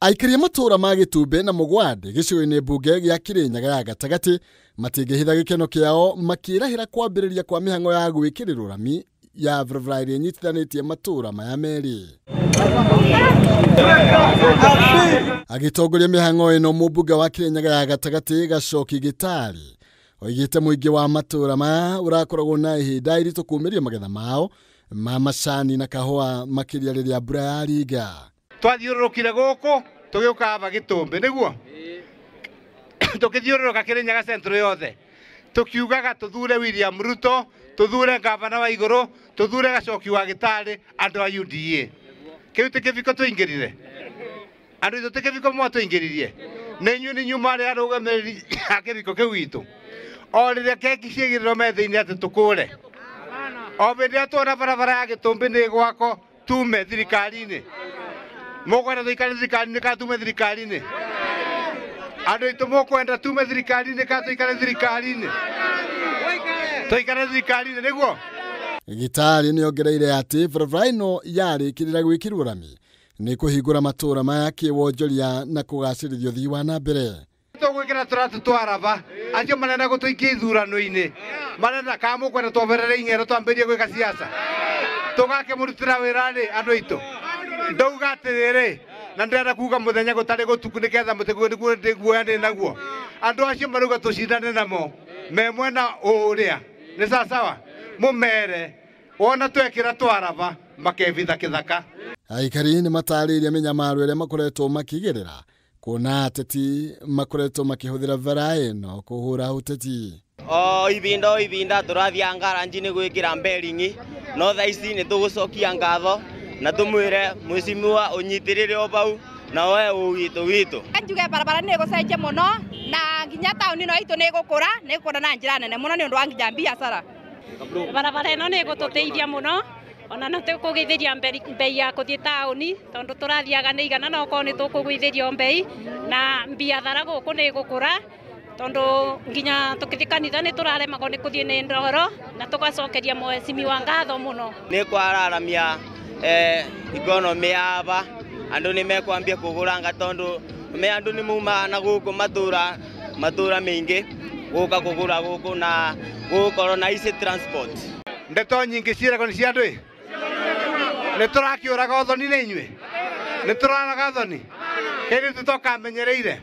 Aikari a matũũra ma Gĩtumbĩ na Mũgwandĩ gĩcigo-inĩ mbunge gĩa Kĩrĩnyaga ya gatagatĩ matingĩhitha gĩkeno kĩao makĩrahĩra kwambĩrĩria kwa mĩhang'o ya gwĩkĩrĩrwo rami ya barabara ĩrĩa ĩnyitithanĩtie matũũra maya merĩ. Agĩtongoria mĩhang'o ĩno mũmbunge wa Kĩrĩnyaga ya gatagatĩ Gacoki Gĩtarĩ oigĩte mũingĩ wa matũũra maya ũrakoragwo na ihinda iritũ kumĩria magetha mao ma macani na kahũa makĩria rĩrĩa mbura yaringa. Twathiũrũrũkire gũkũ tũgĩũka aba Gĩtũmbĩ nĩguo tũkĩthiũrũrũka Kĩrĩnyaga Central yothe tũkiugaga tũthure William Ruto, tũthure ngavana wa igũrũ, tũthure Gacoki wa Gĩtarĩ, andũ a UDA. Kĩu ti kĩbiko tũingĩrire, andũ aitũ ti kĩbiko mwatũingĩririe, nĩ inyuĩ nĩ inyuĩ marĩ arũgamĩrĩri a kĩbiko kĩu gitũ. O rĩrĩa keki ciaigĩrĩrwo metha-inĩ atĩ tũkũre, o hĩndĩ ĩrĩa tuona barabara ya Gĩtũmbĩ nĩ ĩgwakwo tume thirikari-inĩ. Mũkwenda tũikare thirikari-inĩ kana tume thirikari-inĩ? Andũ aitũ mũkwenda tume thirikari-inĩ kana tũikare thirikari-inĩ? Tũikare thirikari-inĩ nĩguo. Gĩtarĩ nĩ ongereire atĩ barabara ĩno yarĩkĩrĩra gwĩkĩrwo rami nĩ kũhingũra matũũra maya kĩwonjoria na kũgacĩrithia ũthii wa na mbere. Tũgwĩkĩra tũratũ twa raba acio marenda gũtũikia ithurano-inĩ, marenda kana mũkwenda twoberere ing'ero twambĩrĩrie gwĩka siasa tũgakĩmũrutĩra wĩra rĩ andũ aitũ. Ndauga atĩrĩrĩ na ndĩrenda kuga mũthenya gũtarĩ gũtuku nĩgetha mũtiguo nĩguo ndĩguoya ndĩ naguo. Andũ acio marauga tũcindane namo me mwena ũrĩa nĩ sawasawa, mũmere wona twekĩra twaraba makebitha kĩthaka. Aikari nĩ matarĩirie mĩnyamaro ĩrĩa makoretwo makĩgerera kuona ateti makoretwo makĩhũthĩra bara ĩno kũhũra ũteti. O ibinda tũrathiaga ngaranji-inĩ gwĩkĩra mberingi, no thaa ici nĩ tũgũcokia ngatho na tũmwĩre mwĩcimiwa ũnyitĩrĩre o bau na we ũgitũ witũ. Njuge barabara nĩ ĩgũcenjia mũno na nginya taũni ĩno itũ nĩ ĩgũkũra, nĩ ĩgũkũra na njĩra nene mũno nĩ ũndũ wa nginya biacara. Barabara ĩno nĩ ĩgũtũteithia mũno ona no tũkũgũithĩria mbei ya kũthiĩ taũni tondũ tũrathiaga nĩ igana no okorwo nĩ tũkũgũithĩrio mbei na biathara gũkũ nĩ ĩgũkũra tondũ nginya tũkĩthiĩ kanitha nĩ tũraremagwo nĩ kũthiĩ nĩ ndoro na tũgacokeria mwecimiwa ngatho mũno. Nĩ kwararamia economy ya aba andũ nĩ mekwambia kũgũranga tondũ me andũ nĩ maumaga na gũkũ matũra maingĩ gũka kũgũra gũkũ na gũkorwo na easy transport. Ndeto nyingĩ ciĩragwo nĩ cia andũ ĩ, nĩ tũrakĩũraga ũthoni nĩ inyuĩ, nĩ tũraraga ũthoni kĩndũ tũtokamenyereire.